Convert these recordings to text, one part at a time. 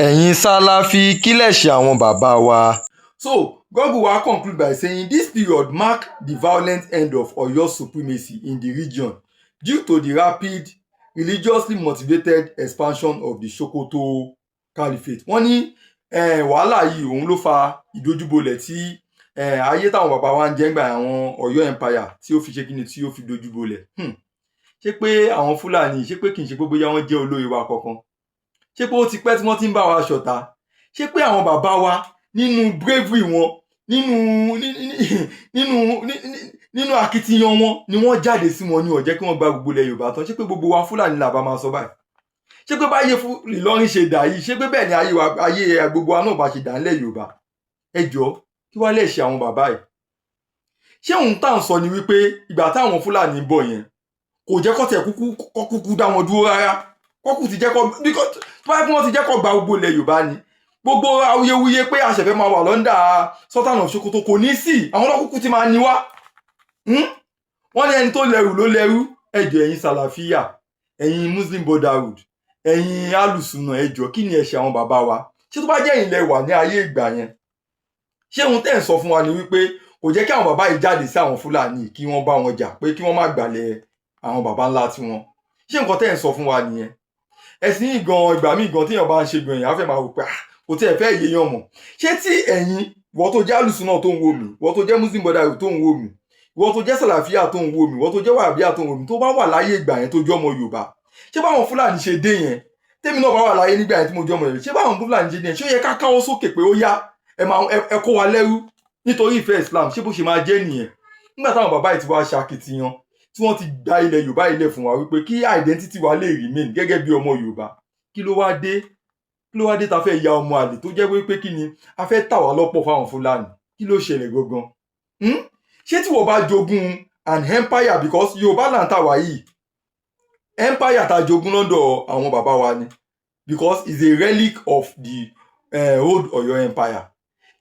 Ẹ̀yin Sálàfí, kí lẹ̀ṣẹ̀ àwọn bàbá wa? So Google wa conclude by saying this period mark the violent end of Oyo supremacy in the region due to the rapid, religiously motivated expansion of the Sokoto Caliphate. Wọ́n ní wàhálà yìí, òun ló fa ìdojúbolẹ̀ tí ayé táwọn bàbá wa ń jẹ́ ńgbà àwọn Ọ̀yọ́ Empire tí ó fi ṣe kíni, tí ó fi dojúbolẹ̀. Ṣé pé àwọn Fúlàní, ṣé pé kì í ṣe pé bóyá wọ́n jẹ́ olórí wa kankan? Ṣé pé ó ti pẹ́ tí wọ́n ti ń bá wa ṣọ̀tá? Ṣé pé àwọn bàbá wa, nínú bravery wọn, nínú akitiyan wọn ni wọ́n jáde sí wọn ní ó jẹ́ kí wọ́n gba gbogbo ilẹ̀ Yorùbá tán? Ṣé pé gbogbo wa Fúlàní là bá máa sọ báyìí? Ṣé pé báyé fún Ìlọrin ṣe dà yìí, ṣé pé bẹ́ẹ̀ ni ayé wa, ayé gbogbo wa náà bá ṣe dà ńlẹ̀ Yorùbá? Ẹ jọ̀ọ́, kí wá lè ṣe àwọn bàbá yìí? Ṣé òun tá à ń sọ ni wípé ìgbà táwọn Fúlàní ń bọ̀ yẹn, kò jẹ́ kó tiẹ̀ kúkú kó kúkú dá wọn dúró rárá? Kọ́kù ti jẹ́ kó, tó bá yẹ kí wọ́n ti jẹ́ kó gba gbogbo ilẹ̀ Yorùbá ni, gbogbo awuyewuye pé a ṣẹ̀fẹ̀ máa wà l'under Sultan of Sokoto kò ní sí. Àwọn ọlọ́kùnkù ti máa ní wá. Wọ́n ní ẹni tó lẹ́rù ló lẹ́rú. Ẹ jọ̀ọ́, ẹ̀yin Sàlàfíà, ẹ̀yin Muslim Brotherhood, ẹ̀yin alùsùnà, ẹ jọ̀ọ́, kí ni ẹ̀ṣẹ̀ àwọn bàbá wa? Ṣé tó bá jẹ́ ẹ̀yin lẹ wà ní ayé ìgbà yẹn, ṣé ohun tẹ́ ẹ̀ ń sọ fún wa ni wípé kò jẹ́ kí àwọn bàbá yìí jáde sí àwọn Fúlàní, kí wọ́n bá wọn jà, pé kí wọ́n má gbàlẹ̀ àwọn bàbá ńlá tiwọn? Ṣé nǹkan tẹ́ ẹ̀ ń sọ fún wa nìyẹn? Ẹ̀sìn yìí gan, ìgbà míì gan téèyàn bá ń ṣe gan, èèyàn á fẹ́ máa wò pé, ah, kò tí ẹ̀ fẹ́ yéèyàn mọ̀. Ṣé tí ẹ̀yin, ìwọ tó jẹ́ alùsùnà tó ń wò mí, ìwọ tó jẹ́ Muslim Brotherhood tó ń wò mí, ìwọ tó jẹ́ Sàlàfíà tó ń wò mí, ìwọ tó jẹ́ Wàhábíyà tó ń wò mí, tó bá wà láyé ìgbà yẹn, tó jẹ́ ọmọ Yorùbá, ṣé báwọn Fúlàní ṣe dé yẹn, tèmi náà bá wà láyé nígbà yẹn tí mo jẹ́ ọmọ Yorùbá, ṣé báwọn Fúlàní ṣe dé yẹn, ṣé ó yẹ ká káwọ́ sókè pé ó yá, ẹ máa ẹ kó wa lẹ́rú nítorí ìfẹ́ Islam? Ṣé bó ṣe máa jẹ́ nìyẹn? Nígbà táwọn bàbá yìí ti wá ṣakitiyan, tí wọ́n ti gba ilẹ̀ Yorùbá ilẹ̀ fún wa wípé kí identity wa lè remain gẹ́gẹ́ bí ọmọ Yorùbá, kí ló wá dé? Kí ló wá dé ta fẹ́ ya ọmọ àlè, tó jẹ́ wípé kí ni a fẹ́ tà wá lọ́pọ̀ fáwọn Fúlàní? Kí ló ṣẹlẹ̀ gangan? Ṣé tí wọ́n bá jogún an empire, because Yorùbá là ń tà wá yìí, empire tá a jogún lọ́dọ̀ àwọn bàbá wa ni, because it's a relic of the old Ọ̀yọ́ Empire,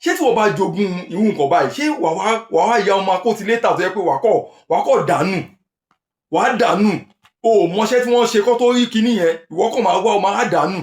ṣé tí wọ́n bá jogún irú nǹkan báyìí, ṣé wà wá ya ọmọ akótilétà tó yẹ pé wà kọ̀ dànù, wà á dànù? O ò mọṣẹ́ tí wọ́n ṣe kó tó rí kinní yẹn, ìwọ kàn máa wá, ọ máa dànù.